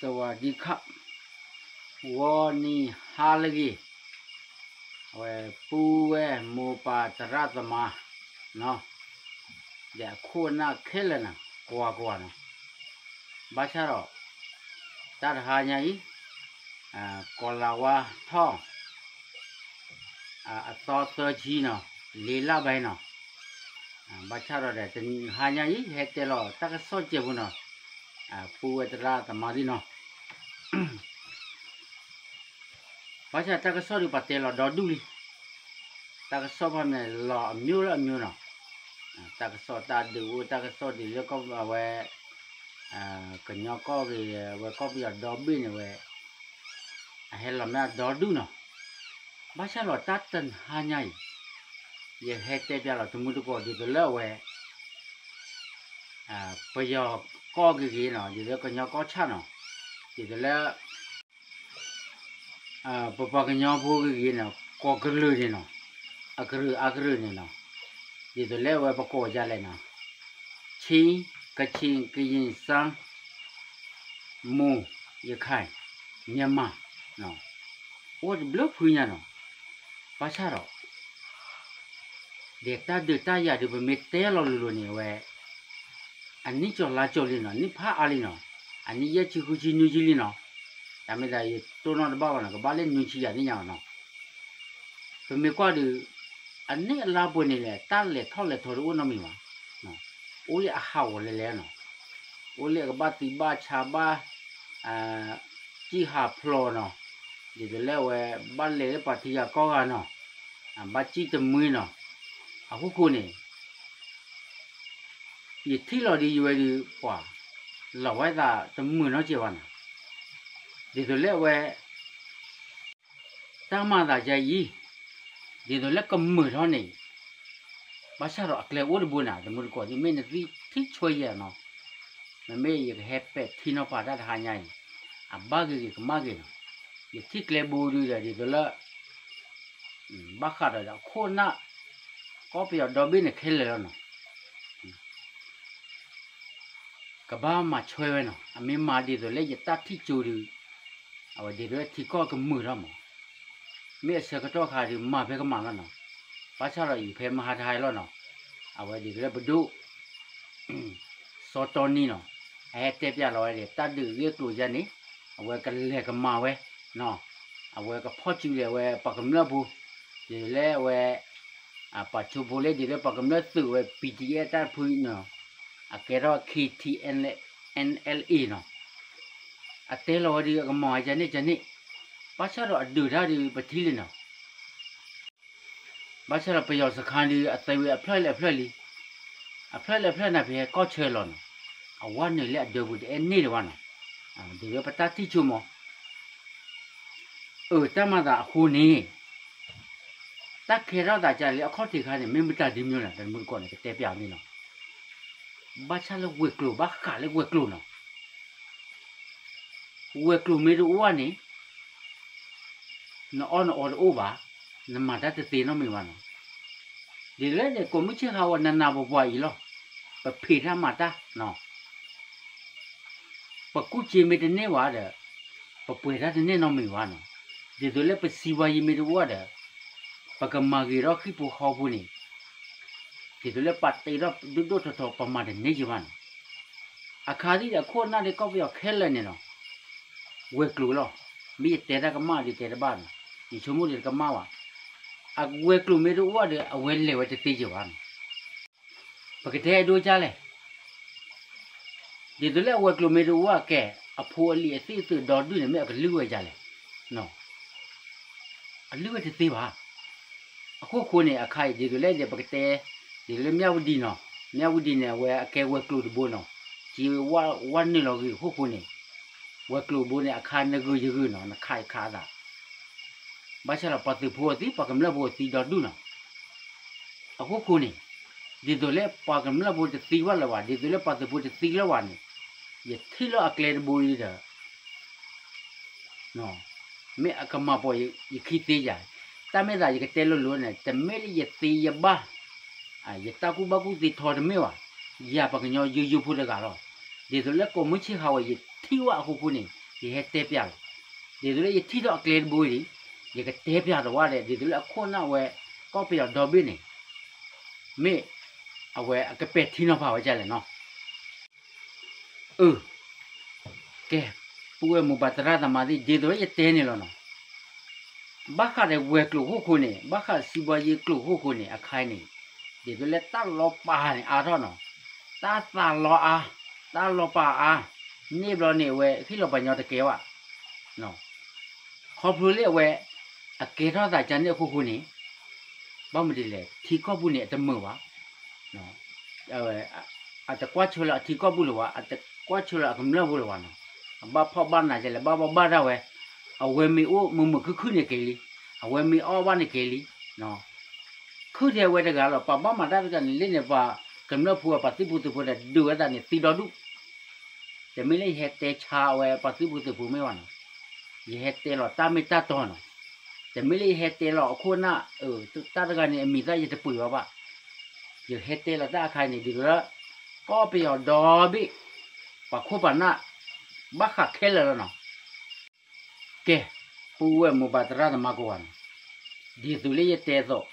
สวัสดีครับ ဂီၤနံၤဟါလၢအဂ့ၤ အဝဲ ပုၢ်ဝဲၢ်မိၢ်ပၢ်သရၣ်သမါ ဒီးအခိၣ်အနၢ်ခဲလၢာ်န့ၣ် ကွၢ်ကွၢ်နီၤ, ဘၣ်ဆၣ်ဒီး တၢ်တဟါညါအံၤ ကီၤလၤဝါထီၣ် အသီသၢဆံနီၤ, လေးလပိုင်းနီၤ, ဘၣ်ဆၣ်ဒီး တဟါညါအံၤ ဟဲတဲလီၤတၢ်ကစီၣ်စဲးဖိနီၤ, ပုၢ်ဝဲၢ်သရၣ်သမါသ့ၣ်နီၤ ဘၣ်ဆၣ်တၢ်ကစီၣ်ဒုးပှၤတဲလီၤဒီဒူၣ်လံ, တၢ်ကစီၣ်ဖဲန့ၣ်လီၤအမျိုးလၢအမျိုးနီၤ, တၢ်ကစီၣ်တၢ်ဒုးအိၣ် တၢ်ကစီၣ်ဒုးလၢကီၢ်အဝဲ ကညီကီၢ်ဂ့ၤ အဝဲကီၢ်ပယီၤဒီဘ့ၣ်န့ၣ်ဝဲ အဟဲလီၤမ့ၢ်အဒီဒူၣ်နီၤ, ဘၣ်ဆၣ်လီၤတၢ်တဟါညါအံၤ ယဟဲတဲပျးလီၤတမုၢ်တကိးဒ်သိးလၢအဝဲ ပယီၤကီၢ်ဂ့ၤဂ့ၤနီၤ ဒ်သိးကညီကီၢ်ဆၣ်နီၤ, ဒ်သိးလၢ ပပှၤကညီဖိဂ့ၤဂ့ၤန့ၣ် ကီၢ်ကလုာ်န့ၣ်နီၤ, အကရၢၢ်အကရၢၢ်န့ၣ်နီၤ, ဒ်သိးလၢအဝဲပကိးယၤလဲၣ်နီၤ, ချင်း, ကချင်, ကရင်, ရှမ်း, မွန်, ရခိုင်, မြန်မာ, အိၣ်တဘျုးဖုညါနီၤ, ဘၣ်ဆၣ်ဒီး ဒီးတၢ်ဒုးတၢ်ယၤဒုး ပမ့ၢ်တဲလီၤလိၤလိၤန့ၣ်ဝဲ အနံၣ်ကၠီၤလါကၠီၤလံနီၤ, နံၣ်ဖးအါလံနီၤ, အနံၣ်ယဲၢ်ဆံဃုဆံနွံဆံလံနီၤ, တၢ်မ့ၢ်သးယတိၢ်နီၣ်တဘၣ်ဘၣ်နီၤ, ကဘၣ်လၢနွံဆံယၤသ့ၣ်ညါဘၣ်နီၤ, ပမ့ၢ်ကွၢ်ဒုး အနံၣ်အလါပှဲၤန့ၣ်လဲၣ် တၢ်လဲၤထီၣ်လဲၤထီတအိၣ်နီတမံၤဘၣ်, အိၣ်လၢအဟးဂီၤလဲၤလဲၤနီၤ, အိၣ်လၢအကဘၣ်သံဘၣ်ဆါဘၣ် စံၣ်ဟးဖျိးနီၤ, ဒ်သိးလၢအဝဲ ဘၣ်လဲၤလၢပှၤထံဂၤကီၢ်ဂၤနီၤ, ဘၣ်စံၣ်တမှံနီၤ, အဃိဃိန့ၣ် ယထံၣ်လီၤဒ်ယဝဲဒုးပှၤ လီၤဝဲသးတမုာ်နီတစဲးဘၣ်နီၤ, ဒ်သိးလၢအဝဲ တၢ်မၤသးယၤအံၤ ဒ်သိးလၢကမုာ်ထီၣ်န့ၣ် ဘၣ်ဆၣ်ဒီးအကျဲအိၣ်တဘိန့ၣ် တမုၢ်တကိးဒ်မ့ၢ်နသံထံၣ်ဆွဲယဲနီၤ, မ့မ့ၢ်ယကဟဲပဲာ်ထံနီၤဖးတၢ်တဟါညါအံၤ အဘၣ်ဂ့ၤဂ့ၤကမၣ်ဂ့ၤနီၤ, ယထံၣ်ကျဲဘိဒုဒီးဒ်သိးလၢ ဘၣ်ဃးဒီးအခိၣ်အနၢ် ကီၢ်ပယီၤဒီဘ့ၣ်န့ၣ်ခဲလၢာ်လီၤနီၤ ကဘၣ်မၤဆွဲဝဲနီၤ, အမ့ၢ်မၤဒ်သိးလၢယတၢ်ထံၣ်ကၠိဒုး အဝဲဒ်သိးလၢထံကီၢ်ကမုာ်ထီၣ်မး, မ့ၢ်အဆၢကတီၢ်ခါဒုး မၤဖဲကမၤလီၤနီၤ, ဘၣ်ဆၣ်ဒီးအံၤဖဲမဟါတဟါလီၤနီၤ, အဝဲဒ်သိးလၢပဒိၣ် စီၤတီနံနီၤ, အဟဲတဲပျးလီၤဝဲဒၣ် တၢ်ဒုးဂ့ၢ်ကျိၤယါန့ၣ် အဝဲကလဲၤကမၤဝဲနီၤ, အဝဲကဖီၣ်စုလဲၤဝဲပှၤကမျၢၢ်ဖိ, ဒ်သိးလၢအဝဲ ပာ်ဆိဖိလၢဒ်သိးပှၤကမျၢၢ်သုးဝဲ ပီၣ်ထံၣ်အဲၣ် တၢ်တဖုနီၤ, အကဲထီၣ် ခ့ထံၣ်အဲၣ်လ့ၣ်နီၤ, အတဲလီၤဝဲဒုးအကမၤဝဲယါန့ၣ်ယါန့ၣ်, ဘၣ်ဆၣ်ဒီးအဒုးတၢ်ဒုးပထံၣ်လံနီၤ ဘၣ်ဆၣ်ဒီးပယီၤစခါဒုး အသုးဝဲအဖျၢၣ်လၢအဖျၢၣ်လံ, အဖျၢၣ်လၢအဖျၢၣ်န့ၣ် ဖဲဟဲကီၢ်ဆၢလီၤနီၤ, အဝဲနုာ်လၢအဒၢးပူၤတအဲၣ်န့ၢ်ဒံးဘၣ်နီၤ, ဒ်သိးပတၢ်ထံၣ်ဆိကမိၣ်, အၢ တၢ်မၤသးအဃိန့ၣ် တၢ်ခဲထီၣ်သးကၢလၢအခီၣ်ထံးခါန့ၣ် မ့ၢ်မတၤဒ်မ့ၢ်လဲၣ် တမုၢ်တကိးန့ၣ် ကတဲပျးအီၤန့ၣ်လီၤ, ဘၣ်ဆၣ်လၢဝဲၤကျိၤ ဘၣ်ဃးလၢဝဲၤကျိၤနီၤ ဝဲၤကျိၤမ့ၢ်တအိၣ်ဘၣ်န့ၣ် နအီၣ်နအီတအိၣ်ဘၣ်, နမၤတၢ်တသ့နီတမံၤဘၣ်နီၤ, ဒ်လဲၣ်န့ၣ် ကိးမုၢ်ဆ့ၣ်ဟးဝဲနးနးပှၤပှၤအံၤလီၤ, ပဖံးတၢ်မၤတၢ်နီၤ ပကူၣ်က့မ့ၢ်တန့ၢ်ဘၣ်ဒီး ပပှဲၤတၢ်တန့ၢ်နီတမံၤဘၣ်နီၤ, ဒ်သိးလၢပစံးဝါယံၤမ့ၢ်တအိၣ်ဒီး ပကမၤဂ့ၤထီၣ်ဟံၣ်ဖိဃီဖိန့ၣ် ဒ်သိးလၢပာ်တ့ထီၣ်ဒိၣ်ဒိၣ်ထီထီ ပမၤတန့ၢ်ယံၤဘၣ်နီၤ, အခါဒ်ဒီးအခိၣ်အနၢ်ဒ်ကီၢ်ပယီၤခဲလၢာ်န့ၣ်နီၤ, ဝဲၤကျိၤလီၤ, မ့ၢ်ယတဲတၢ်ကမၣ်ဒ်တဲတဘၣ်နီၤ, ယဆိကမိၣ်ဒ်တကမၣ်ဘၣ်, အဝဲၤကျိၤမ့ၢ်တအိၣ်ဒီး အဝဲလဲၤဝဲတသ့ယံၤဘၣ်နီၤ ပကတဲဒိကၢ်လဲၣ်, ဒ်သိးလၢအဝဲၤကျိၤမ့ၢ်တအိၣ်အကဲ အဖိအလံၤအသ့ၣ်အသုးဒီဒူၣ်န့ၣ် မ့ၢ်အကလုၢ်ဝဲဒ်လဲၣ်, အလုၢ်ဝဲတသ့ဘၣ်, အခိၣ်ဃိန့ၣ် အခါအံၤဒ်သိးလၢဒ်ပကတဲ, ဒ်သိးလၢမၠၣ်ဝတံၤနီၤ, မၠၣ်ဝတံၤန့ၣ် အဝဲအကဲဝဲၤကျိၤတဘိနီၤ, က့ဝဲနုာ်လီၤဂ့ၤအခိၣ်ဃိန့ၣ်, ဝဲၤကျိၤဘိန့ၣ် အခါနဂုာ်ယဂုာ်နီၤ နခးယခးအသး ဘၣ်ဆၣ်ဒီးပှၤသုးဖိအသံ ပှၤကမျၢၢ်ဖိအသံဒီဒူၣ်နီၤ, အဃိဃိန့ၣ်, ဒ်သိးလၢပှၤကမျၢၢ်ဖိတသံဘၣ်လၢၤဘၣ်, ဒ်သိးလၢပှၤသုးဖိတသံလၢၤဘၣ်န့ၣ်, ယထံၣ်လၢအကျဲတဘိအံၤဒီး မ့ၢ်အကမၤပိာ်ယခံသ့ယၤ, တၢ်မ့ၢ်သးယကတဲလိၤလိၤန့ၣ် တမ့ၢ်လၢယသ့ယဘၣ် ယတၢ်ကူၣ်ဘၣ်ကူၣ်သ့ထီတမ့ၢ်ဘၣ်, ယၤပှၤကညီယိယိဖိတဂၤလီၤ, ဒ်သိးလၢကိးမုၢ်ဆ့ၣ်ဟးဝဲယထံၣ်ဝဲအဃိဃိန့ၣ်, ယဟဲတဲပျးလီၤ. ဒ်သိးလၢယထံၣ်ထီၣ်အကျဲတဘိအံၤ, ယကတဲပျးတဝါဒီး ဒ်သိးလၢအခိၣ်နၢ်ဝဲ ကီၢ်ပယီၤဒီဘ့ၣ်န့ၣ် မ့ၢ်အဝဲအကပဲာ်ထံနီၤဖးဝဲဒ်လဲၣ်နီၤ. အၢ, ကဲ, ပုၢ်ဝဲၢ်မိၢ်ပၢ်သရၣ်သမါသ့ၣ် ဒ်သိးလၢယတဲန့ၣ်လီၤနီၤ. ဘၣ်ဃးဒီးဝဲၤကျိၤဟီၣ်ခိၣ်န့ၣ်, ဘၣ်ဃးစံးဘီယ့ကျိၤဟီၣ်ခိၣ်န့ၣ် အခါအံၤန့ၣ်, ဒ်သိးလၢတၢ်လီၤပာ်န့ၣ်အါထီၣ်နီၤ, တၢ်သးလီၤအါ, တၢ်လီၤပာ်အါ, န့ၣ်ဘျီန့ၣ် အဝဲဟ့ၣ်လီၤပှၤညီတကဲဘၣ်. ခီဖျိလၢအဝဲ အကဲထီၣ်သးကန့ၣ်အဃိဃိန့ၣ်, ဘၣ်မနုၤလဲၣ် ထံကီၢ်ပူၤန့ၣ်အတမုာ်ဘၣ်. အတကွၢ်ဆၢလၢအထံကီၢ်ပူၤလၢၤဘၣ်, အတကွၢ်ဆၢလၢအကမျၢၢ်ပူၤလၢၤဘၣ်နီၤ. အဘၣ်ဖှီၣ်ဘၣ်နးဒ်လဲၣ်, ဘၣ်ဘီဘၣ်ဒၣ်ဝဲ, အဝဲမ့ၢ်အိၣ်မုာ်မုာ်ခုၣ်ခုၣ်န့ၣ်က့ၤလံ, အဝဲမ့ၢ်အီၣ်ဘၣ်န့ၣ်က့ၤလံ. ခုၣ်ထဲဝဲတဂၤလီၤ, ပှၤဘၣ်မၤတၢ်တဂၤန့ၣ်လၢန့ၣ် ပှၤကမျၢၢ်ဖိ ပှၤသုးဖိသုးဖိန့ၣ် ဒုးဝဲသးန့ၣ်သံဒီဒူၣ်. တမ့ၢ်လၢယဟဲတဲဆါအဝဲပှၤသုးဖိသုးဖိမ့ၢ်ဘၣ်နီၤ, ယဟဲတဲလီၤတၢ်မ့ၢ်တၢ်တီနီၤ. တမ့ၢ်လၢယဟဲတဲလီၤအခိၣ်အနၢ်, တၢ်တဂၤန့ၣ် အမံၤသၣ်ယတပှ့ၤဘၣ်ဘၣ်. ယဟဲတဲလီၤတၢ်အခါန့ၣ် ဒ်သိးလၢ ကီၢ်ပယီၤဒီဘ့ၣ် ပှၤခိၣ်ပှၤနၢ် ဘၣ်ဃးခဲလၢာ်လီၤနီၤ. ကဲ, ပုၢ်ဝဲၢ်မိၢ်ပၢ်သရၣ်သမါကိးဂၤနီၤ, ဒ်သိးလၢယတဲအသိး,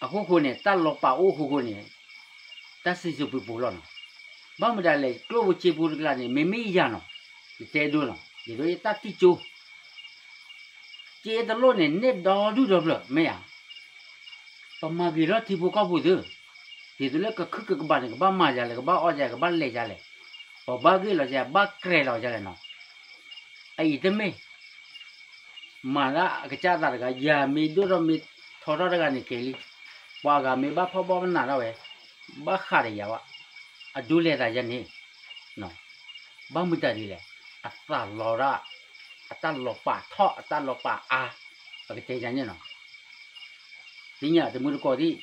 အဃိဃိန့ၣ် တၢ်လီၤပာ်အိၣ်အဃိဃိန့ၣ်, တၢ်စံၣ်စိၤပှ့ၤပိၤလီၤနီၤ. ဘၣ်မတၤလဲၣ် ကျိၣ်ဖိစ့ဖိတကျါန့ၣ် မ့မ့ၢ်ယၤနီၤ, ယတဲဒိလီၤ, ဒ်သိးလၢယတၢ်ထံၣ်ကၠိ က့တလိၣ်န့ၣ် န့ၢ်ဒီဒူၣ်ဒီဖျၢၣ် မ့ၢ်ဧါ. ပမၤဂ့ၤထီၣ်ထံဖိကီၢ်ဖိသု, ဒ်သိးလၢကခုၣ်ကကဘၣ်န့ၣ် ကဘၣ်မၤယၤလဲၣ်, ကဘၣ်အီၣ်ယၤ, ကဘၣ်လဲၤယၤလဲၣ်, ပဘၣ်ဂ့ၢ်လီၤယၤ, ဘၣ်ကြဲးလီၤယၤလဲၣ်နီၤ. အအံၤတမ့ၢ် မၤလၢအကစၢ်သးတဂၤ, ယၤမ့ၢ်ဒိၣ်ထီၣ်မ့ၢ်ထီထီၣ်တဂၤန့ၣ်က့ၤလံ, ပှၤဂၤမ့ၢ်ဘၣ်ဖှီၣ်ဘၣ်နးထီၣ်ဝဲ, ဘၣ်ဃးဒီးယၤဘၣ်, အဒိလဲၤသးယၤန့ၣ် ဘၣ်မတၤဒ်လဲၣ်, အသးလီၤဒၣ်, အတၢ်လီၤပာ်ထီၣ် အတၢ်လီၤပာ်အါ, ပကတဲယၤန့ၣ်နီၤ. သ့ၣ်ညါတမုၢ်တကိးသ့ၣ်,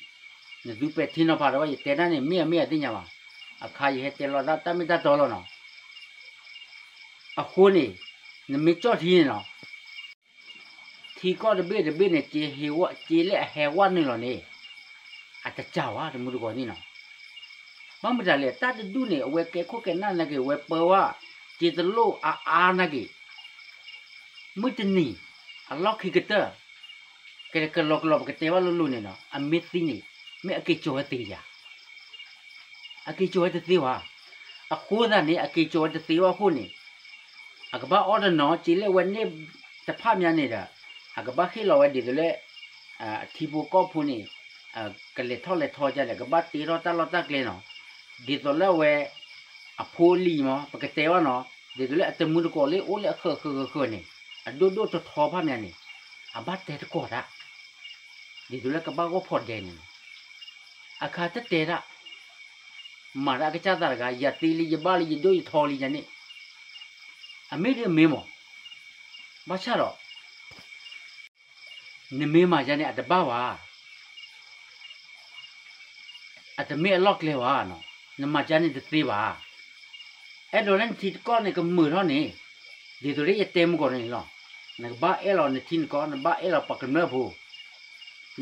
နသုပဲာ်ထံနီၤဖးဒီးဝဲ ယတဲဒၣ်န့ၣ် မ့ၢ်အမ့ၢ်အသ့ၣ်ညါဘၣ်, အခါယဟဲတဲလီၤဒၣ်တၢ်မ့ၢ်တၢ်တီလီၤနီၤ. အဃိန့ၣ်, နမ့ၢ်ကၠီၣ်ထံန့ၣ်နီၤ ထံကီၢ်တဘ့ၣ်တဘ့ၣ်န့ၣ် က့ဟ့ဝဲ က့လၢအဟဲဝဲနုာ်လီၤန့ၣ်, အတစှၤဘၣ် တမုၢ်တကိးန့ၣ်နီၤ. ဘၣ်မတၤလဲၣ် တၢ်တဒူၣ်န့ၣ် အဝဲကဲခိၣ်ကဲနၢ်နာ်က့ၤ အဝဲပၢဝဲ က့တလိၣ်အါအါနာ်က့ၤ မုၢ်တနံၤ အလီၢ်ခံကတၢၢ် ကကလီကလီ ပကတဲဘၣ်လိၤလိၤန့ၣ်နီၤ အမ့ၢ်သံန့ၣ် မ့ၢ်အက့ၤကၠီၤဝဲသ့ဧါ. အက့ၤကၠီၤဝဲတသ့ဘၣ်. အဃိသတးန့ၣ် အက့ၤကၠီၤဝဲတသ့ဘၣ်အဃိန့ၣ် အကဘၣ်အီၣ်တနီၤ က့လၢအဝဲန့ၣ်တဖၣ်မးန့ၣ်ဒီး အကဘၣ်ဟ့ၣ်လီၤဝဲဒ်သိးလၢ အထံဖိကီၢ်ဖိန့ၣ် ကလဲၤထီၣ်လဲၤထီကလဲၣ် ကဘၣ်တ့ထီၣ်တၢ်လီၢ်တၢ်ကျဲနီၤ. ဒ်သိးလၢအဝဲ အဖိအလံၤမး ပကတဲဘၣ်နီၤ ဒ်သိးလၢအတမုၢ်တကိးလၢအိၣ်လၢအဃၢၤဃၢၤဃၢၤဃၢၤန့ၣ် အဒိၣ်ဒိၣ်ထီထီဖၣ်မးန့ၣ် အဘၣ်တဲသကိးတၢ် ဒ်သိးလၢကဘၣ်ဂီၢ်ဖီၣ်ဒဲးန့ၣ်နီၤ. အခါတတဲတၢ် မၤဒၣ်အကစၢ်သးတဂၤ ယၤသ့လံ ယဘၣ်လံ ယဒိၣ်ယထီလံယၤန့ၣ် အမ့ၢ်ဒ်အမ့ၢ်မး ဘၣ်ဆၣ်ဒီး နမ့ၢ်မၤယၤန့ၣ် အတဘၣ်ဘၣ် အတမ့ၢ်အလီၢ်ကျဲဘၣ်နီၤ နမၤယၤန့ၣ်တသ့ဘၣ်. အဲၣ်ဒိးလၢနထံတကီၢ်န့ၣ်ကမုာ်ထီၣ်န့ၣ် ဒ်သိးလၢယတဲမုၢ်ကီၢ်န့ၣ်လီၤ. နကဘၣ်အဲၣ်လီၤနထံနကီၢ် နဘၣ်အဲၣ်လီၤပှၤကမျၢၢ်ဖိ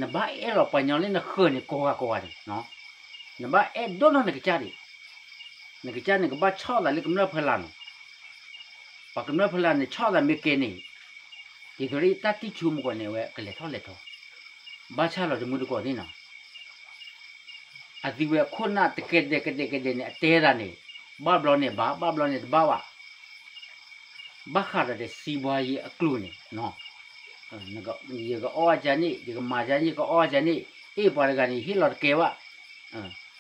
နဘၣ်အဲၣ်လီၤပှၤကညီလၢနဃၢၤန့ၣ်ကိးဂၤကိးဂၤန့ၣ် နဘၣ်အဲၣ်ဒိၣ်နီၢ်နကစၢ်ဒံး နကစၢ်န့ၣ် ကဘၣ်ဆီၣ်သးလၢကမျၢၢ်ဖီလာ်နီၤ. ပှၤကမျၢၢ်ဖီလာ်န့ၣ် ဆီၣ်သးမ့ၢ်ကဲန့ၣ် ဒ်သိးလၢယတၢ်ထံၣ်ဆိမုၢ်ကီၢ်န့ၣ် အဝဲကလဲၤထီၣ်လဲၤထီ ဘၣ်ဆၣ်လီၤတမုၢ်တကိးသ့ၣ်နီၤ အသုဝဲခိၣ်နၢ်တကဲဒဲးကဒဲးကဒဲးန့ၣ် အတဲသးန့ၣ် ဘၣ်ဘျီန့ၣ်ဘၣ် ဘၣ်ဘျီန့ၣ်တဘၣ်ဘၣ်. ဘၣ်ဃးဒီးဒီးစံးဘှါယံၤအကျိၤန့ၣ် ယကအီၣ်ယၤန့ၣ် ယကမၤယၤန့ၣ် ယကအီၣ်ယၤန့ၣ် အ့ၣ်ပှၤတဂၤန့ၣ် ယဟ့ၣ်လီၤတကဲဘၣ်.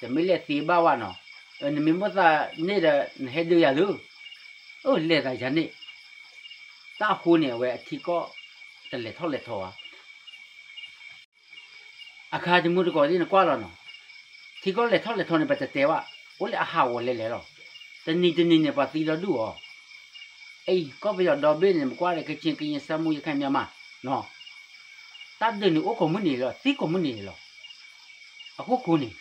တမ့ၢ်လၢသ့ဘၣ်ဘၣ်နီၤ နမ့ၢ်မိၣ်သးန့ၣ်ဒီး နဟဲဒုးယၤသု အၢ လဲၤသးယၤန့ၣ် တၢ်အဃိန့ၣ် အဝဲအထံကီၢ်တလဲၤထီၣ်လဲၤထီဘၣ်. အခါတမုၢ်တကိးသ့ၣ်နကွၢ်လီၤနီၤ ထံကီၢ်လဲၤထီၣ်လဲၤထီန့ၣ် ပတတဲဘၣ် အိၣ်လၢအဟးဂီၤလဲၤလဲၤလီၤ. တနံၤတနံၤန့ၣ် ပှၤသံဒီဒူၣ်အီၤ အံၤ ကီၢ်ပယီၤဒီဘ့ၣ်န့ၣ် မကွၢ်ဒီး ကချင် ကရင် ရှမ်း မိ ရခိုင် မြန်မာ နီၤ တၢ်ဒုးန့ၣ်အိၣ်ကိးမုၢ်နံၤလီၤ သံကိးမုၢ်နံၤလီၤ. အဃိဃိန့ၣ်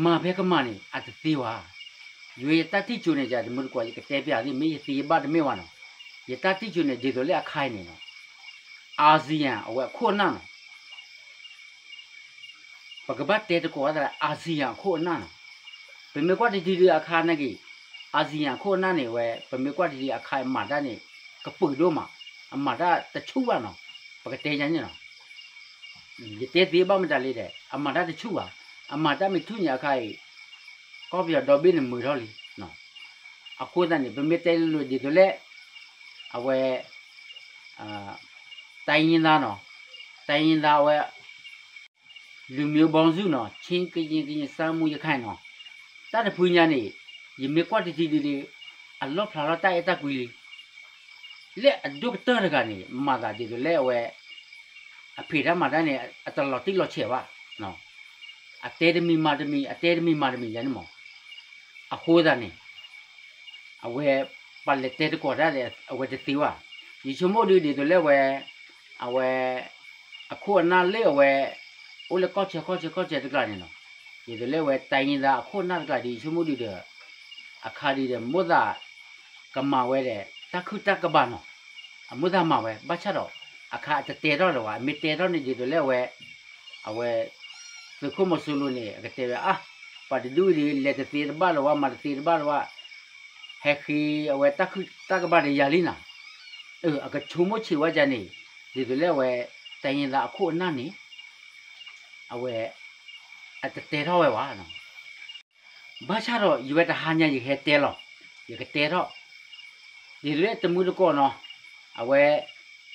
မၤဖဲကမၤန့ၣ် အတသ့ဘၣ်. ယတၢ်ထံၣ်ဆိန့ၣ် ယတမုၢ်တကိး ယကတဲပျးသ့ၣ် မ့ၢ်ယသ့ယဘၣ်တမ့ၢ်ဘၣ်နီၤ ယတၢ်ထံၣ်ဆိန့ၣ် ဒ်သိးလၢအခါအံၤန့ၣ်နီၤ ASEAN အဝဲအခိၣ်အနၢ်နီၤ ပကဘၣ်တဲသကိးအသးလၢ ASEAN အခိၣ်အနၢ်နီၤ. ပမ့ၢ်ကွၢ်တတုၤဒုးအခါနာ်က့ၤ အၣ်စံၣ်ယၣ်အခိၣ်အနၢ်န့ၣ်ဝဲ ပမ့ၢ်ကွၢ်တထံၣ်အခါအံၤ အမၤတၢ်န့ၣ် ကပုာ်ဒိၣ်မး, အမၤတၢ်တဆူၣ်ဘၣ်နီၤ, ပကတဲယၤန့ၣ်လီၤ. ယတဲသ့ဘၣ်မတၤလဲၣ်ဒီး အမၤတၢ်တဆူၣ်ဘၣ်, အမၤတၢ်မ့ၢ်ဆူၣ်န့ၣ်အခါအံၤ ကီၢ်ပယီၤဒီဘ့ၣ်န့ၣ်မုာ်ထီၣ်လံ. အဃိသတးန့ၣ် ပမ့ၢ်တဲလိၤလိၤဒ်သိးလၢ အဝဲ တိုင်းရင်းသားနီၤ, တိုင်းရင်းသား အဝဲ လူမျိုးပေါင်းစုနီၤ, ချင်း ကရင် ကရင် ရှမ်း မွန် ရခိုင်နီၤ, တၢ်တဖုညါန့ၣ် ယမ့ၢ်ကွၢ်တထံၣ်ဒ်န့ၣ် အလီၣ်ဖျါလီၤတၢ်အဲၣ်တၢ်ကွံလံ. လၢအဒိၣ်ကတၢၢ်တဂၤန့ၣ် မၤသးဒ်သိးလၢအဝဲ အဖံးတၢ်မၤတၢ်န့ၣ် အတလီၤတံၢ်လီၤဆဲးဘၣ်. အတဲတမံၤမၤတမံၤ, အတဲတမံၤမၤတမံၤယၤန့ၣ်မး. အဃိသတးန့ၣ် အဝဲ ပှၤလဲၤတဲတကိးတၢ်ဒီး အဝဲတသ့ဘၣ်. ယဆိကမိၣ်ဒုးဒ်သိးလၢအဝဲ အဝဲ အခိၣ်အနၢ်လၢအဝဲ အိၣ်လၢကီၢ်ဆၢကီၢ်ဆၢကီၢ်ဆၢတကျါန့ၣ်နီၤ, ဒ်သိးလၢအဝဲ တိုင်းရင်းသား အခိၣ်အနၢ်တကျါဒုး ယဆိကမိၣ်ဒုးဒီး အခါဒုးဒီး မိၣ်သးကမၤဝဲဒီး တၢ်ခုၣ်တၢ်ကဘၣ်နီၤ, အမိၣ်သးမၤဝဲ ဘၣ်ဆၣ်ဒီး အခါအတတဲထီၣ်လၢၤဝဲ, အမ့ၢ်တဲထီၣ်န့ၣ်ဒ်သိးလၢအဝဲ အဝဲ သုးခိၣ်မီၤစိရိၤန့ၣ် အကတဲဝဲအါ, ပှၤတဒူၣ်အံၤဒုး လဲၤတသ့တဘၣ်လၢၤဝဲ, မၤတသ့တဘၣ်လၢၤဝဲ, ဟဲဃ့အဝဲတၢ်ခုၣ်တၢ်ကဘၣ်ဒီးယၤလံနီၤ. အကဆိကမိၣ်ဆံးဝဲဒ်န့ၣ်, ဒ်သိးလၢအဝဲ တိုင်းရင်းသား အခိၣ်အနၢ်န့ၣ် အဝဲ အတတဲထီၣ်ဝဲဘၣ်. ဘၣ်ဆၣ်ဒီး ယဝဲတဟါညါယကဟဲတဲလီၤ, ယကတဲထီၣ်, ဒ်သိးလၢတမုၢ်တကိးနီၤ, အဝဲ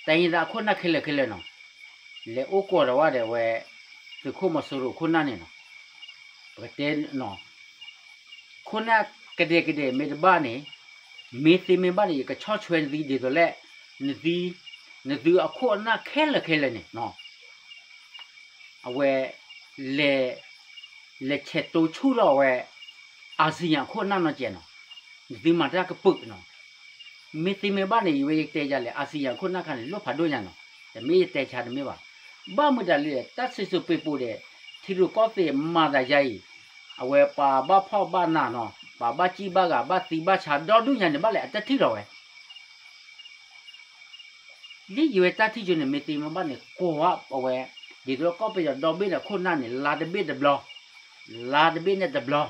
တိုင်းရင်းသား အခိၣ်အနၢ်ခဲလၢာ်ခဲလၢာ်နီၤ, လဲၤအိၣ်ကိးဒီးဝဲဒီးအဝဲ သုးခိၣ်မီၤစိရိၤအခိၣ်အနၢ်န့ၣ်နီၤ, ပကတဲနီၤ, ခိၣ်နၢ်ကဒဲကဒဲမ့ၢ်တဘၣ်န့ၣ်, မ့ၢ်သ့မ့ၢ်ဘၣ်န့ၣ် ယကဆီၣ်ထွဲနသံဒ်သိးလၢ နသံ, နသုအခိၣ်အနၢ်ခဲလၢာ်ခဲလၢာ်န့ၣ်နီၤ, အဝဲ လဲၤ လဲၤဆဲးတိဆူၣ်ထီၣ်အဝဲ အၣ်စံၣ်ယၣ်အခိၣ်အနၢ်နီတစဲးနီၤ, နသုမၤတၢ်ကပုာ်နီၤ, မ့ၢ်သ့မ့ၢ်ဘၣ်န့ၣ် ယဝဲယတဲယၤလဲၣ် အၣ်စံၣ်ယၣ်အခိၣ်အနၢ်ခါန့ၣ် လိၣ်ဖးဒိၣ်ညါနီၤ, တမ့ၢ်ယတဲဆါတမ့ၢ်ဘၣ်, ဘၣ်မနုၤတၢ်လဲၣ် တၢ်စံၣ်စိၤပ့းပိၤဒီး ထံရူၢ်ကီၢ်သဲးမၤသးယါအံၤ, အဝဲပှၤဘၣ်ဖှီၣ်ဘၣ်နးနီၤ, ပှၤဘၣ်စံၣ်ဘၣ်ဂၤ ဘၣ်သံဘၣ်ဆါဒီဒူၣ်ညါန့ၣ် ဘၣ်လဲၣ်အတၢ်ထံၣ်လီၤဝဲ လၢယဝဲတၢ်ထံၣ်ကၠိန့ၣ် မ့ၢ်သ့မ့ၢ်ဘၣ်န့ၣ် ကိးဝဲအဝဲ, ဒ်သိးကီၢ်ပယီၤဒီဘ့ၣ်န့ၣ် အခိၣ်အနၢ်န့ၣ် လါတဘ့ၣ်တဘျီ, လါတဘ့ၣ်န့ၣ်တဘျီ,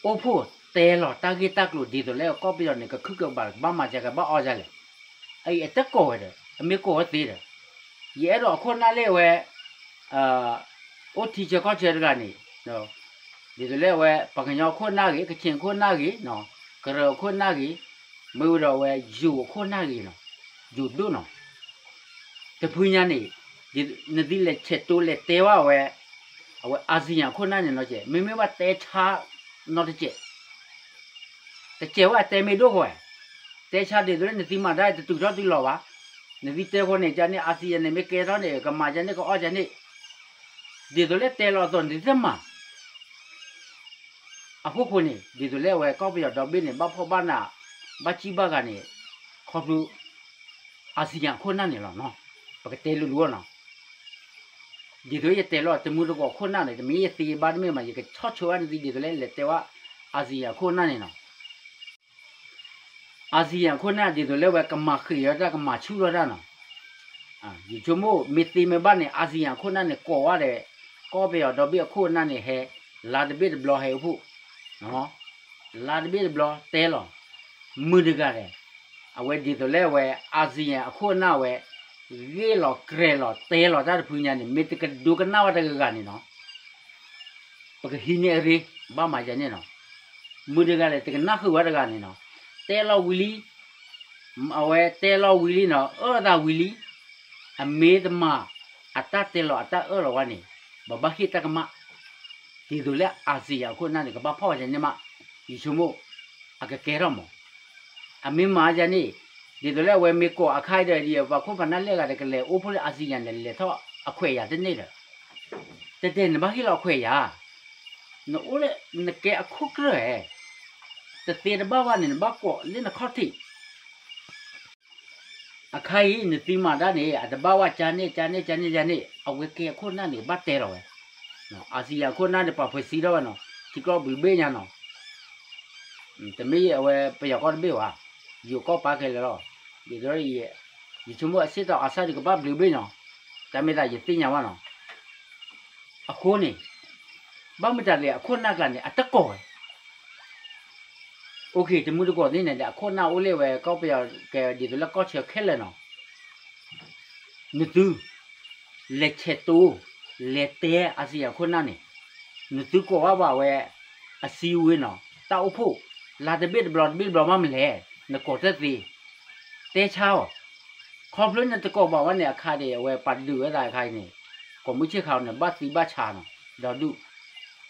အိၣ်ဖှိၣ်တဲလီၤတၢ်ဂ့ၢ်တၢ်ကျိၤဒ်သိးလၢကီၢ်ပယီၤန့ၣ် ကခုၣ်ကဘၣ် ကဘၣ်မၤစၢၤ ကဘၣ်အီၣ်စၢၤလဲၣ်, အအံၤအတကိးဝဲဒီး အမ့ၢ်ကိးဝဲသ့ဒီး, ယအဲၣ်ဒိးအခိၣ်အနၢ်လၢအဝဲ အိၣ်ထံဆၢကီၢ်ဆၢတဂၤန့ၣ်, ဒ်သိးလၢအဝဲ ပှၤကညီအခိၣ်အနၢ်ဂ့ၤ, ကခ့ၣ်အခိၣ်အနၢ်ဂ့ၤ, ကရၢအခိၣ်အနၢ်ဂ့ၤ, မ့ၢ်ဝံၤဒီးအဝဲယိၤအခိၣ်အနၢ်ဂ့ၤနီၤ, ယိၤဒိၣ်နီၤ, တဖုညါန့ၣ်, နသုလဲၤဆဲးတိလဲၤတဲဘၣ်ဝဲ, အဝဲအၣ်စံၣ်ယၣ်အခိၣ်အနၢ်န့ၣ်နီၤကဲး, မ့မ့ၢ်ဘၣ်တဲဆါနီတစဲး တစဲးဝဲအတဲမ့ၢ်ဒိၣ်ဃီ, တဲဆါဒ်သိးလၢနသုမၤတၢ်တတုၤထီၣ်တုၤလီၤဘၣ်, နသုတဲဃီန့ၣ် ကန့ၣ် အၣ်စံၣ်ယၣ်န့ၣ် မ့ၢ်ကဲထီၣ်န့ၣ် ကမၤယၤန့ၣ် ကအီၣ်ယၤန့ၣ်, ဒ်သိးလၢတဲလီၤအသိးန့ၣ်တမၤ, အဃိဃိန့ၣ် ဒ်သိးလၢအဝဲကီၢ်ပယီၤဒီဘ့ၣ်န့ၣ် ဘၣ်ဖှီၣ်ဘၣ်နး, ဘၣ်စံၣ်ဘၣ်ဂၤန့ၣ်, ခီဖျိ အၣ်စံၣ်ယၣ်အခိၣ်အနၢ်န့ၣ်လီၤနီၤ, ပကတဲလိၤလိၤနီၤ ဒ်သိးယတဲလီၤတမုၢ်တကိးခိၣ်နၢ်န့ၣ် တမ့ၢ်ယသ့ဘၣ်တမ့ၢ်မး ယကဆီၣ်ဆိဝဲနသံဒ်သိးလၢလဲၤတဲဝဲ အၣ်စံၣ်ယၣ်အခိၣ်အနၢ်န့ၣ်နီၤ, အၣ်စံၣ်ယၣ်အခိၣ်အနၢ်ဒ်သိးလၢဝဲကမၤဃံးလီၤတၢ် ကမၤဆူၣ်လီၤတၢ်နီၤ, ယဆိကမိၣ် မ့ၢ်သ့မ့ၢ်ဘၣ်န့ၣ် အၣ်စံၣ်ယၣ်အခိၣ်အနၢ်န့ၣ် ကိးဝဲဒီး ကီၢ်ပယီၤဒီဘ့ၣ်အခိၣ်အနၢ်န့ၣ် ဟဲ လါတဘ့ၣ်တဘျီဟဲအိၣ်ဖှိၣ် လါတဘ့ၣ်တဘျီတဲလီၤ, မုၢ်တဂၤလဲၣ်, အဝဲဒ်သိးလၢအဝဲ အၣ်စံၣ်ယၣ်အခိၣ်အနၢ်ဝဲ ဂ့ၢ်လီၤကြဲၤလီၤတဲလီၤတၢ်တဖုညါန့ၣ် မ့ၢ်တကဒိကနၣ်ဝဲတဂၤဂၤန့ၣ်နီၤ, ပကဟံးန့ၢ်အရ့ ဘၣ်မၤယၤန့ၣ်နီၤ, မုၢ်တဂၤလဲၣ် တကနၣ်ဃုာ်ဝဲတဂၤန့ၣ်နီၤ, တဲလီၤဝံၤလံ အဝဲတဲလီၤဝံၤလံနီၤ အၢၣ်သးဝံၤလံ, အမ့ၢ်တမၤ အတၢ်တဲလီၤအတၢ်အၢၣ်လီၤဝဲန့ၣ် ပဘၣ်ဟ့ၣ်တၢ်ကမၣ်, ဒ်သိးလၢအၣ်စံၣ်ယၣ်အခိၣ်အနၢ်န့ၣ် ကဘၣ်ဖီၣ်ဝဲယၤန့ၣ်မး, ယဆိကမိၣ် အကကဲထီၣ်မး, အမ့ၢ်မၤယၤန့ၣ် ဒ်သိးလၢအဝဲမ့ၢ်ကိးအခါအံၤဒီး ဒ်ပှၤခိၣ်ပနၢ်လဲၣ်ဂၤဒီး ကလဲၤအိၣ်ဖှိၣ်လၢအၣ်စံၣ်ယၣ်န့ၣ် လဲၤထီၣ်အခွဲးယာ်တန့ၢ်ဒီး တဲတဲနဘၣ်ဟ့ၣ်လီၤအခွဲးယာ်, နအိၣ်လၢ နကဲအခိၣ်ကြၢၢ်ဧဲ, တသ့တဘၣ်ဘၣ်န့ၣ် နဘၣ်ကိးလၢနခီၣ်ထံး, အခါအံၤ နသံမၤတၢ်န့ၣ် အတဘၣ်ဝဲကၢန့ၣ် ကၢန့ၣ် ကၢန့ၣ် ယၤန့ၣ် အဝဲကဲအခိၣ်နၢ်န့ၣ် ဘၣ်တဲလီၤဝဲ, အၣ်စံၣ်ယၣ်အခိၣ်နၢ်န့ၣ် ပှၤဖှဲးစံထီၣ်ဝဲနီၤ ထံကျိဘျုးဘ့ၣ်ညါနီၤ တမ့ၢ်အဝဲပယီၤကီၢ်တဘ့ၣ်ဘၣ်, ယိၤကီၢ်ပာ်ခဲလၢာ်လီၤ, ဒ်သိး ယဆိကမိၣ်အဆ့ၣ်တီၤအါဆၣ်ဒုးကဘၣ်ဘျုးဘ့ၣ်နီၤ, တၢ်မ့ၢ်သးယသ့ၣ်ညါဘၣ်နီၤ, အဃိန့ၣ် ဘၣ်မတၤလဲၣ် အခိၣ်နၢ်ကျါန့ၣ် အတကိးဝဲ, အိၣ်ခ့ တမူတကိးသ့ၣ်န့ၣ်ဒီး အခိၣ်နၢ်အိၣ်လၢဝဲကီၢ်ပယီၤ ကဲဒ်သိးလၢကီၢ်ဆၢခဲလၢာ်နီၤ, နသု လဲၤဆဲးတိ လဲၤတဲအစံၣ်ယၤခိၣ်နၢ်န့ၣ်, နသုကိးဘၣ်ဘၣ်ဝဲ အစံဝ့နီၤ တၢ်အိၣ်ဖှိၣ် လါတဘ့ၣ်တဘျီတဘ့ၣ်တဘျီမးမလဲၣ်, နကိးတသ့, တဲဆါအီၤ, ခီဖျိနတကိးဘၣ်ဝဲန့ၣ်အခါန့ၣ် အဝဲပာ်ဒုးဝဲသးအခါအံၤန့ၣ်, ကိးမုၢ်ဆ့ၣ်ခါအီၤန့ၣ် ဘၣ်သံဘၣ်ဆါနီၤ ဒီဒူၣ်,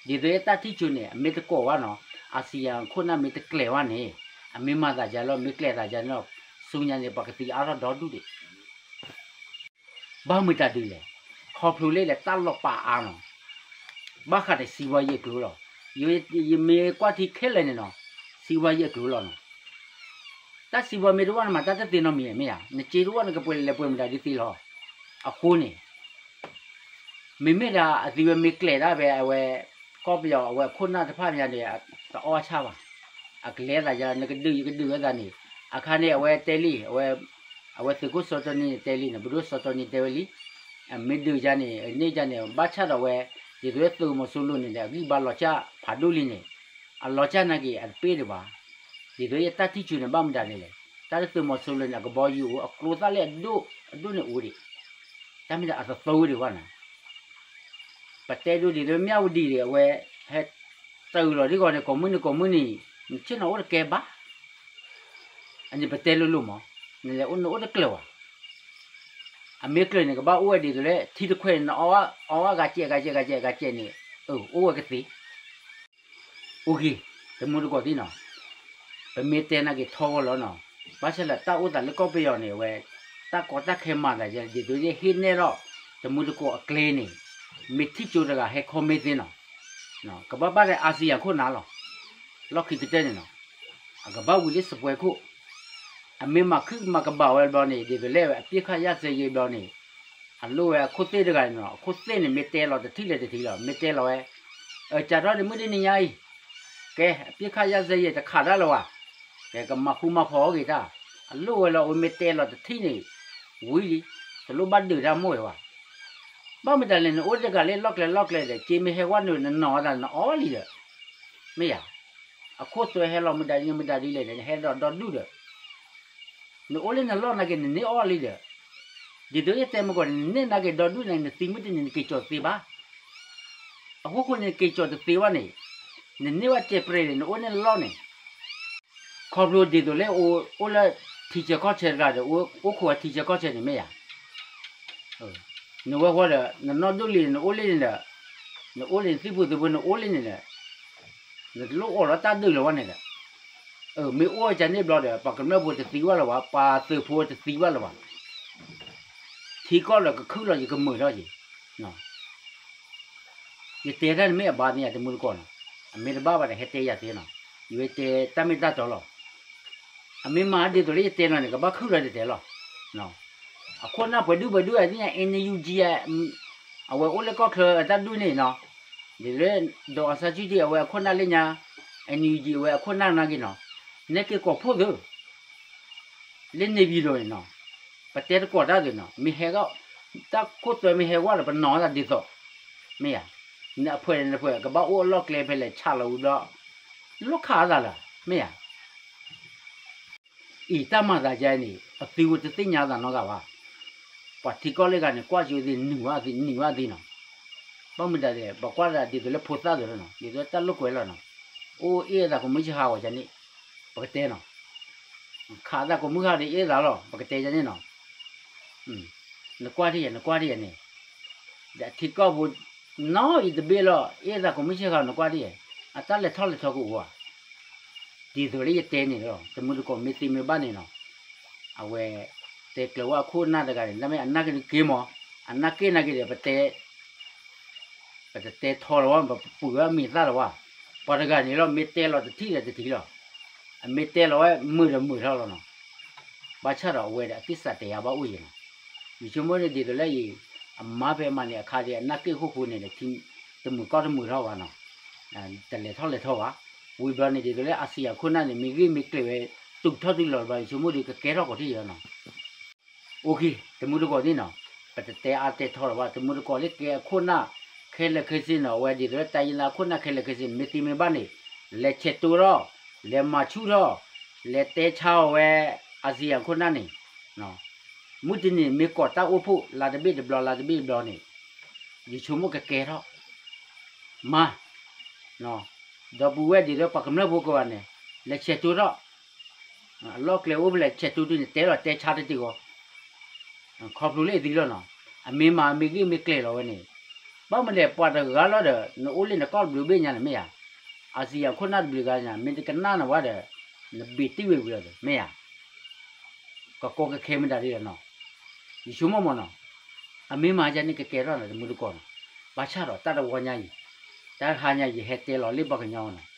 ဒ်သိးယတၢ်ထံၣ်ကၠိန့ၣ် အမ့ၢ်တကိးဘၣ်နီၤ, အစံၣ်ယၤခိၣ်နၢ်မ့ၢ်တကျဲၤဘၣ်န့ၣ်, အမ့ၢ်မၤသးယၤလီၤ မ့ၢ်ကျဲၤသးယၤန့ၣ်လီၤ, ဆူညါန့ၣ် ပှၤကသံအါထီၣ်ဒီဒူၣ်ဒံး ဘၣ်မတၤဒ်လဲၣ်, ခီဖျိလၢဒီးတၢ်လီၤပာ်အါနီၤ, ဘၣ်ဃးဒီးစံးဝါယဲၢ်ကျိၤလီၤ, ယမ့ၢ်ကွၢ်ထံခဲလၢာ်န့ၣ်နီၤ, စံးဝါယဲၢ်ကျိၤလီၤနီၤ, တၢ်စံးဝါမ့ၢ်တအိၣ်န့ၣ်မး တၢ်တသ့နီတမံၤမ့ၢ်ဧါ, နစ့တအိၣ်နကပှဲၤလဲၤပှဲၤမတၤဒ်သ့လီၤ, အဃိန့ၣ် မ့မ့ၢ်ဒၣ်အသုဝဲမ့ၢ်ကျဲၤဒၣ်ဖဲအဝဲ ကီၢ်ပယီၤအဝဲအခိၣ်နၢ်တဖၣ်မးန့ၣ် တအီၣ်ဆၣ်ဘၣ်, အကလဲၤသးယၤ နကဒုးယကဒုးဝဲသးန့ၣ်, အခါန့ၣ် အဝဲတဲလံ, အဝဲသုးခိၣ်စီၤတီနံတဲလံန့ၣ် ပဒိၣ်စီၤတီနံတဲဝဲလံ, မ့ၢ်ဒုးယၤန့ၣ် န့ၢ်ယၤန့ၣ် ဘၣ်ဆၣ်ဒီးဝဲ ဒ်သိးသုးမီၤစိရိၤန့ၣ်ဒီး အဂံၢ်ဘါလီၤစၢ်ဖးဒိၣ်လံန့ၣ်, အလီၤစၢ်နာ်က့ၤအတပ့ၢ်ဒံးဘၣ်, ဒ်သိးယတၢ်ထံၣ်ကၠိန့ၣ် ဘၣ်မတၤဒ်လဲၣ်, တၢ်လၢသုးမီၤစိရိၤန့ၣ် အကဘီယူၤအိၣ် အကျိသၣ်လၢအဒိၣ်အဒိၣ်န့ၣ်အိၣ်ဒံး, တၢ်မ့ၢ်ဒၣ်အသသိဝဲဒံးဘၣ်နီၤ ပတဲဒိဒ်သိးမၠၣ်ဝတံၤဒီး အဝဲဟဲတၢ်အုးလီၤဒ်ဂီၤန့ၣ် ကိးမုၢ်နံၤကိးမုၢ်နံၤ နဆ့ၣ်နီၤအိၣ်တကဲဘၣ်, အန့ၣ်ပတဲလိၤလိၤမး, နလဲၤအိၣ်နအိၣ်တကျၢၤဘၣ်, အမ့ၢ်ကျၢၤန့ၣ် ကဘၣ်အိၣ်ဝဲဒ်သိးလၢထံတခွဲးန့ၣ် နအီအီၣ်ဂၤစဲးဂၤစဲး ဂၤစဲးဂၤစဲးန့ၣ်, အိၣ်ဝဲကသ့ အိၣ်ဂ့ၤ, တမူတကိးသ့ၣ်နီၤ, ပမ့ၢ်တဲနာ်က့ၤထီဂီၤလီၤနီၤ, ဘၣ်ဆၣ်လၢတၢ်အိၣ်သးလၢကီၢ်ပယီၤန့ၣ် အဝဲ တၢ်ကီတၢ်ခဲမၤသးယဲ ဒ်သိးယဟ့ၣ်နဲၣ်ထီၣ် တမူတကိးအကျဲန့ၣ်, မ့ၢ်ထံၣ်ကၠိတဂၤဟဲ comment သ့နီၤ, ကဘၣ်ဘၣ်ဒီးအါစံၣ်ယၤခိၣ်နၢ်လီၤ, လီၢ်ခံကတၢၢ်န့ၣ်နီၤ, အကဘၣ်ဝံၤလၢစပွဲခိၣ်, အမ့ၢ်မၤခုၣ်မၤကဘၣ်ဝဲဘျီန့ၣ် ဒ်သိးလၢအပစ်ခတ်ရပ်စဲရေးဘျီန့ၣ်, အလိၣ်ဝဲအခိၣ်သ့ၣ်တဂၤန့ၣ်နီၤ, အခိၣ်သ့ၣ်န့ၣ်မ့ၢ်တဲလီၤတထံၣ်လၢတထံၣ်လီၤ, မ့ၢ်တဲလီၤဝဲ, အကၢ်ထီၣ်န့ၣ်မုၢ်တနံၤညါအံၤ, ကဲ အပစ်ခတ်ရပ်စဲရေးတခးဒၣ်လၢၤဝဲ, ကဲကမၤဃူမၤဖိးအီၤဂ့ၤတၢ်, အလိၣ်ဝဲလီၤ အဝဲမ့ၢ်တဲလီၤတထံၣ်န့ၣ်, ဝံၤလံ, တလိၣ်ဘၣ်ဒုးတၢ်မိၢ်ဝဲဘၣ်, ဘၣ်မတၤလဲၣ် နအိၣ်တဂၤလၢလီၢ်ကျဲလီၢ်ကျဲဒီး စ့မ့ၢ်ဟဲဝဲနုာ် နနီၢ်သးနအီလံဒီး, မ့ၢ်ယၤ, အခိၣ်သွဲဟဲလီၤမတၤဒ်မတၤဒ်လဲၣ်ဒီး နဟဲဒီးဒီဒူၣ်ဒီး နအိၣ်လၢနလီၢ်နာ်က့ၤ နန့ၢ်အီၣ်လံဒီး, ဒ်သိးယတဲမ့ၢ်ကီးန့ၣ် နန့ၢ်နာ်က့ၤဒီဒူၣ်န့ၣ် နသံမုၢ်တနံၤနက့ၤကၠီၤတသ့ဘၣ်, အဃိဃိန့ၣ် နက့ၤကၠီၤတသ့ဘၣ်န့ၣ်, နန့ၢ်ဝဲစဲးပြဲးန့ၣ် နအိၣ်န့ၢ်လီၢ်န့ၣ်, ခီဖျိဒ်သိးလၢအိၣ်လၢထံဆၢကီၢ်ဆၢတဂၤဒီး အိၣ်ခိးဝဲထံဆၢကီၢ်ဆၢန့ၣ်မ့ၢ်ယၤ နဝဲဃီဒီး နနီၢ်ဒိၣ်လံ နအိၣ်လံန့ၣ်ဒီး, နအိၣ်လံနသံၣ်ဖိသုးဖိ နအိၣ်လံန့ၣ်ဒီး, နတလိၣ်အိးလီၤတၢ်ဒုးလၢၤဝဲန့ၣ်ဒီး, မ့ၢ်အိၣ်ဝဲကန့ၣ်ဘျီဒီး ပှၤကမျၢၢ်ဖိတသံဘၣ်လၢၤဘၣ်, ပှၤသုးဖိတသံဘၣ်လၢၤဘၣ်, ထံကီၢ်ဒီးကခုၣ်လီၤ ယကမုာ်ထီၣ်က့ၤ ယတဲတၢ်န့ၣ်မ့ၢ်အဘၣ်သ့ၣ်ညါ တမူတကိးနီၤ, အမ့ၢ်တဘၣ်ဘၣ်ဒီး ဟဲတဲယၤသ့နီၤ, ယဝဲတဲတၢ်မ့ၢ်တၢ်တီလီၤ, အမ့ၢ်မၤဒ်သိးလၢယတဲလီၤန့ၣ် ကဘၣ်ခုၣ်လီၤတတဲလီၤ, အခိၣ်နၢ်ပှဲၤဒူၣ်ပှဲၤဒူၣ်အသ့ၣ်ညါ NUG အဝဲအိၣ်လၢကီၢ်ချၢအတၢ်ဒူၣ်န့ၣ်နီၤ, ဒ်လၢ ဒီးအစါစုတံၢ် အဝဲအခိၣ်နၢ်လၢညါ, NUG အဝဲအခိၣ်နၢ်နာ်က့ၤနီၤ, နဲက့ၤကိးဖှိၣ်သု လၢန့ၣ်ပံၤဒိၣ်န့ၣ်နီၤ, ပတဲတကိးတၢ်သုနီၤ, မ့ၢ်ဟဲဂီၢ်, တၢ်ခိၣ်သွဲမ့ၢ်ဟဲဝဲဒီး ပနီၢ်သးဒ်သိး, မ့ၢ်ယၤ, နအဖှဲးန့ၣ်နဖှဲး ကဘၣ်အိၣ်အလီၢ်ကျဲဖဲလဲၣ် ဆးလီၤဝံၤဘျီ, လိၣ်ခးအသးလၢၤ, မ့ၢ်ယၤ အံၤတၢ်မၤသးယဲန့ၣ် အသုဝဲတသ့ၣ်ညါသးနီတဂၤဘၣ်, ပှၤထံကီၢ်လၢဂၤန့ၣ် ကွၢ်ကၠိသ့ၣ် နုာ်ဝဲသ့ၣ် နုာ်ဝဲသ့ၣ်နီၤ, ဘၣ်မတၤလဲၣ် ပှၤကွၢ်ဒၣ်ဒ်သိးလၢဖိသၣ်သိးလီၤနီၤ, ဒ်သိးတၢ်လိာ်ကွဲလီၤနီၤ, အိၣ်အ့ၣ်အသးကိးမုၢ်ဆ့ဟါဝဲန့ၣ်, ပကတဲနီၤ, ခးအသးကိးမုၢ်ဟါဒီးအ့ၣ်အသးလီၤ ပကတဲယန့ၣ်နီၤ, နကွၢ်ထံၣ်ယဲ နကွၢ်ထံၣ်ယဲန့ၣ်, ဒီးထံကီၢ်ဖိ နီၢ်အံၤတဘ့ၣ်လီၤ အ့ၣ်အသးကိးမုၢ်ဆ့ဟါ နကွၢ်ထံၣ်ယဲ, အတၢ်လဲၤထီၣ်လဲၤထီကအိၣ်ဧါ, ဒ်သိးလၢယတဲန့ၣ်လီၤ တမူတကိးမ့ၢ်သ့မ့ၢ်ဘၣ်န့ၣ်နီၤ, အဝဲ တဲကျၢၤဝဲအခိၣ်အနၢ်တဂၤန့ၣ် တၢ်မ့ၢ်အနၢ်က့ၤနက့ၤမး, အနၢ်က့ၤနာ်က့ၤဒီး ပတဲ ပတတဲထီလီၤဝဲ ပပုာ်ဝဲမံၤသၣ်လီၤဝဲ, ပှၤတဂၤန့ၣ်လီၤ မ့ၢ်တဲလီၤတထံၣ်ဒီးတထံၣ်လီၤ, အမ့ၢ်တဲလီၤဝဲမုာ်ဒီးမုာ်ထီၣ်လီၤနီၤ, ဘၣ်ဆၣ်ဒီးအဝဲဒီးအသ့ၣ်စးတဲယၤဘၣ်အိၣ်ယဲနီၤ, ယဆိကမိၣ်န့ၣ်ဒ်သိးလၢအံၤ အမါဖဲမၤန့ၣ်အခါဒီး အနၢ်က့ၤဃိဃိန့ၣ်ဒီး တမုာ်ကီၢ်တမုာ်ထီၣ်ဘၣ်နီၤ, တလဲၤထီၣ်လဲၤထီဘၣ်, ဝံၤဘျီန့ၣ်ဒ်သိးလၢအစံၣ်အခိၣ်နၢ်န့ၣ် မ့ၢ်ဂ့ၢ်မ့ၢ်ကျဲၤဝဲ တုၤထီၣ်တုၤလီၤဘျီ ယဆိကမိၣ်ဒီးကကဲထီၣ်ကီးထံၣ်ယဲနီၤ အိၣ်ခ့ တမူတကိးသ့ၣ်နီၤ, ပတတဲအါတဲထီလီၤဘၣ် တမူတကိးလၢကဲအခိၣ်နၢ်ခဲလၢာ်ခဲဆ့နီၤ, အဝဲဒ်သိးလၢတၢ်ယံလၢအခိၣ်နၢ်ခဲလၢာ်ခဲဆ့န့ၣ် မ့ၢ်သ့မ့ၢ်ဘၣ်န့ၣ် လဲၤဆဲးတိထီၣ် လဲၤမၤဆူၣ်ထီၣ်, လဲၤတဲဆါအီၤဝဲ အစံၣ်ယၣ်ခိၣ်နၢ်န့ၣ်, မုၢ်တနံၤမ့ၢ်ကိးတၢ်အိၣ်ဖှိၣ် လါတဘ့ၣ်တဘျီ လါတဘ့ၣ်တဘျီန့ၣ်, ယဆိကမိၣ်ကကဲထီၣ်, မၤ, ဒီပုၢ်ဝဲၢ်ဒ်သိးပှၤကမျၢၢ်ဖိကိးဂၤန့ၣ်, လဲၤဆဲးကျိးထီၣ်, အလီၢ်ကျဲအိၣ်ဖဲလဲၣ် ဆဲးကျိးတုၤန့ၣ် တဲလီၤတဲဆါတစဲးဂီၤ ခီဖျိလၢအသံလီၤနီၤ, အမ့ၢ်မၤမ့ၢ်ဂ့ၢ်မ့ၢ်ကျဲၤလီၤဝဲန့ၣ်, ဘၣ်မနုၤလဲၣ် ပှၤတဂၤလီၤဒီး နအိၣ်လၢနကီၢ်တဘျုးဘ့ၣ်ညါန့ၣ်မ့ၢ်ဧါ, အစံၣ်ယၣ်ခိၣ်နၢ်တဘျုးဂၤညါ မ့ၢ်တကနၣ်နဝဲဒီး နဘ့ၣ်တံၢ်ဝဲဝံၤလီၤမ့ၢ်ဧါ, ကကီကခဲမ့ၢ်ဒၣ်ဒ်လီၤနီၤ, ယဆိကမိၣ်မ့ၢ်နီၤ, အမ့ၢ်မၤယၤန့ၣ်ကကဲထီၣ်နီၤ တမုၢ်တကိးနီၤ, ဘၣ်ဆၣ်ဒီးတၢ်တဝီညါအံၤ, တၢ်တဟါညါယဟဲတဲလီၤလၢပှၤကညီနီၤ,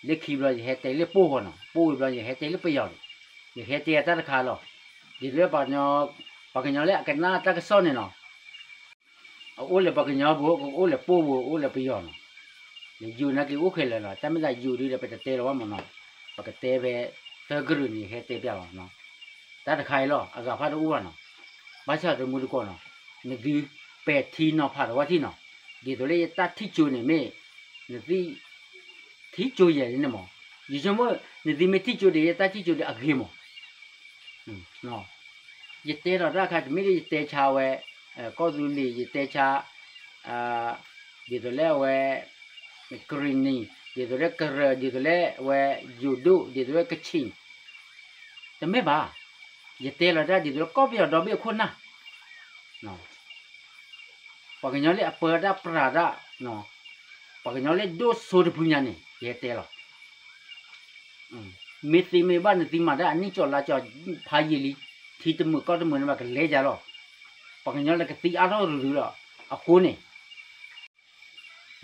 လၢခံဘျီယဟဲတဲလၢပှိၢ်ဂီၤနီၤ ပှိၢ်ဝံၤဘျီယဟဲတဲလၢပယီၤန့ၣ်, ယဟဲတဲယၤတၢ်တခါလီၤ, ဒ်သိးလၢပှၤကညီလၢအကနၣ်တၢ်ကစီၣ်န့ၣ်နီၤ, အအိၣ်လၢပှၤကညီပူၤ ကအိၣ်လၢပှိၢ်ပူၤ အိၣ်လၢပယီၤနီၤ, ယိၤနာ်က့ၤအိၣ်ခဲလၢာ်လီၤ တၢ်မ့ၢ်သးယိၤဒုဒီး ပတတဲလီၤဘၣ်မ့ၢ်နီၤ, ပကတဲဖဲ သၢကရၢၢ်န့ၣ် ယဟဲတဲပျးလီၤ, တၢ်တခါအံၤလီၤ အဂၤဖးတအိၣ်ဘၣ်နီၤ, ဘၣ်ဆၣ်တမုၢ်တကိးနီၤ, နသုပဲာ်ထံနီၤဖးတဝီထံနီၤ, ဒ်သိးလၢယတၢ်ထံၣ်ကၠိန့ၣ်မ့ၢ်, နသု ထံၣ်ကၠိယဲၢ်န့ၣ်မး, ယဆိကမိၣ် နသုမ့ၢ်ထံၣ်ကၠိဒီး ယတၢ်ထံၣ်ကၠိဒီးအဂ့ၤမး, ယတဲလီၤတၢ်အခါ တမ့ၢ်လၢယတဲဆါဝဲ, ကီၢ်သူလ့ၤ ယတဲဆါ, ဒ်သိးလၢအဝဲ, ကရံၣ်နံၣ် ဒ်သိးလၢကရၢၢ် ဒ်သိးလၢအဝဲ ယိၤဒိၣ် ဒ်သိးလၢကဆံၣ်, တမ့ၢ်ဘၣ်, ယတဲလီၤတၢ်ဒ်သိးလၢကီၢ်ပယီၤဒီဘ့ၣ်အခိၣ်နၢ် ပှၤကညီလၢအပၢတၢ်ပြးတၢ်, ပှၤကညီလၢဒိၣ်စိတဖုညါန့ၣ် ယဟဲတဲလီၤ, မ့ၢ်သ့မ့ၢ်ဘၣ်နသုမၤတၢ်အနံၣ်ကၠီလါကၠီဖးယံာ်လံ, ထံတမုာ်ကီၢ်တမုာ်န့ၣ်ဘၣ်ကလဲၤယၤလီၤ, ပှၤကညီလၢကသံအါထီၣ်ရူၤရူၤလီၤ, အဃိန့ၣ်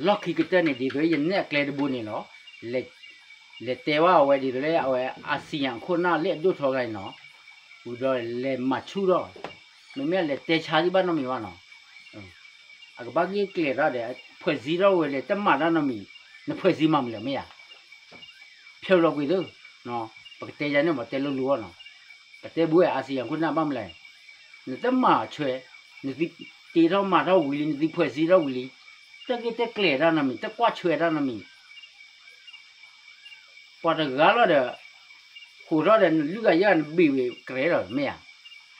လီၢ်ခံကတၢၢ်န့ၣ် ဒ်သိးယနဲၣ်အကျဲတဘိန့ၣ်လီၤ, လဲၤတဲဘၣ်အဝဲဒ်သိးလၢအဝဲ အစံၣ်ယၣ်ခိၣ်နၢ်လၢအဒိၣ်ထီၣ်ဂၤအံၤနီၤ, ဝံၤဘျီလဲၤမၤဆူၣ်ထီၣ်, မ့မ့ၢ်လဲၤတဲဆါဒံးဘၣ်နီတမံၤဘၣ်နီၤ, အကဘၣ်ဂ့ၢ်ကျဲၤထီၣ်ဒီး ဖှဲးစံထီၣ်ဝဲလဲၤတမၤတၢ်နီတမံၤ, နဖှဲးစံမၤမနုၤလဲၣ်မ့ၢ်ဧါ ဖျိးလီၤကွံာ်သု, ပကတဲယၤန့ၣ်မး တဲလိၤလိၤအီၤနီၤ, ပတဲဘူးဝဲ အစံၣ်ယၣ်ခိၣ်နၢ်ဘၣ်မနုၤလဲၣ်, နတမၤဆွဲ, နသုတ့ထီၣ်မၤထီၣ်ဝံၤလံ နသုဖှဲးစံထီၣ်ဝံၤလံ, တၢ်ဂ့ၢ်တၢ်ကျဲၤတၢ်နီတမံၤ တကွၢ်ဆွဲတၢ်နီတမံၤ, ပှၤတဂၤလီၤဒီး, ဃိးထီၣ်ဒီးနလွံၢ်ဂၤယဲၢ်ဂၤနဘ့ၣ်ဝဲကရဲလီၤမ့ၢ်ဧါ,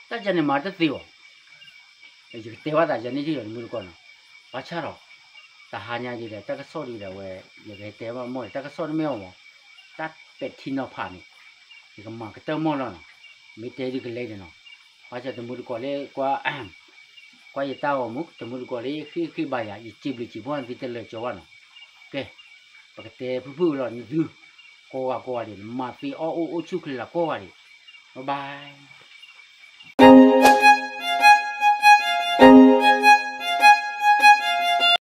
တၢ်ယၤန့ၣ်မၤတသ့ဘၣ် ယကတဲဘၣ်သးယၤန့ၣ်ထံၣ်လီၤတမုၢ်တကိးနီၤ, ဘၣ်ဆၣ်ဒီး, တဟါညါဒ်ဒီး တၢ်ကစီၣ်ဒ်ဒီးဝဲ, ယကတဲဘၣ်မီၢ်ဒီး တၢ်ကစီၣ်တမ့ၢ်အီၤမီၢ်, တၢ်ပဲာ်ထံနီၤဖးန့ၣ်, ယကမၤကတၢၢ်မီၢ်လီၤနီၤ, မ့ၢ်တဲဒ်ကလဲၤန့ၣ်နီၤ, ဘၣ်ဆၣ်တမုၢ်တကိးလၢကွၢ် ကွၢ်ယတၢ်ဂီၤမူ တမုၢ်တကိးလၢဃ့ၢ်ဃ့ၢ်ဘါယၤ ယစံးဘျုးစံးဖှိၣ်နသုတလၢာ်ကၠီဘၣ်နီၤ, ကဲ, ပကတဲဖုၣ်ဖုၣ်လီၤနသု, ကိးဂၤကိးဂၤဒံး နမၤသ့အီၣ်အိၣ်အိၣ်ဆူၣ်ချ့လၢကိးဂၤဒံး, bye bye.